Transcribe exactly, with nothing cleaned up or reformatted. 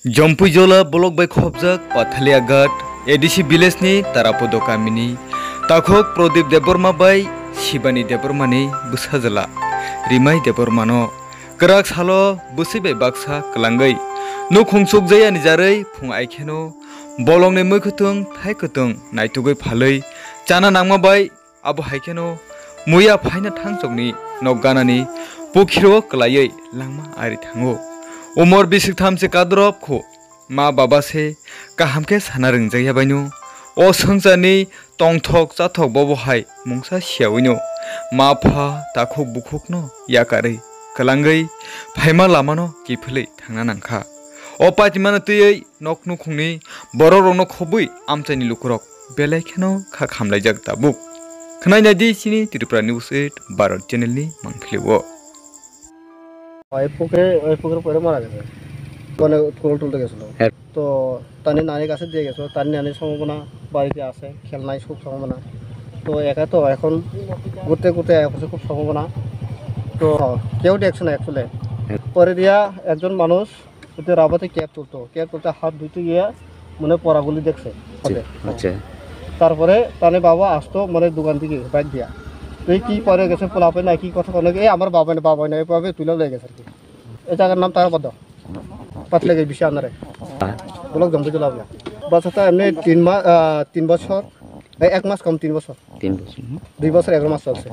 Jompuijola block bai khopjak Pathalia Ghat A D C village ni Tarapodo kamini takhuk Prodip Debbarma bai Shibani Debbarma ni bwsajwla Rimai Debbarma no kwrak salo bwswi bai baksa kwlangwi nukhung chukjaya ni jarwi phung aikheno bolong ni mwkhwtwng thai kwtwng naitugwi phalwi chana nangma bai Abo hai kheno muya phaina thangchokni nok ganani pukhiro kwlaiwi langma ari thango. Umor bisik thamse kadrop kho ma baba se kaham khe sana rwngjakya baino. O swngcharni tongthok chathok bobo hai mungsa siyawino ma pha takhuk bukhukno yakarwi kwlangwi phaima lamano kiphilwi thangna nangkha. O patimano twiwi nok nukhungni bororokno khobwi amchaini lukurok belai kheno kha khamlaijak tabuk. Khwnai naidi chini Tripura News eight Bharat channel ni mangpili o. ওই পুকুরে, ওই পুকুরে পড়ে মারা গেছে। মানে কুড়ুল টুলতে গেছিল। হ্যাঁ। তো তানি নানি কাছে দিয়ে গেছিল, তানি নানির সম্ভাবনা বাড়িতে আছে, খেলনায় খুব সম্ভাবনা। তো একা তো এখন ঘুরতে ঘুরতে একা খুব সম্ভাবনা। তো কেউ দেখছে না অ্যাকচুয়ালি। হ্যাঁ। পরে দিয়া একজন মানুষ ওতে রাবাতে ক্যাপ তুলতো, ক্যাপ তুলতে হাত ধুইতে গিয়ে মনে হয় পড়াগুলি দেখছে হাতে। আচ্ছা। তারপরে তানে বাবা আসতো মানে দোকান থেকে বাইক দিয়া, তুই কি পরে গেছে পোলাপে না কি কথা কোনো, এই আমার বাবা না, বাবা না, এভাবে তুলে লয়ে গেছে আর কি। এই জায়গার নাম তারাপদ, পাতলে গেছে বেশি আনারে। হ্যাঁ। ব্লক জম্পুইজলা। বাচ্চাটা এমনি তিন মাস, আহ, তিন বছর, এই এক মাস কম, তিন বছর। তিন বছর, হুম। দুই বছর এগারো মাস চলছে।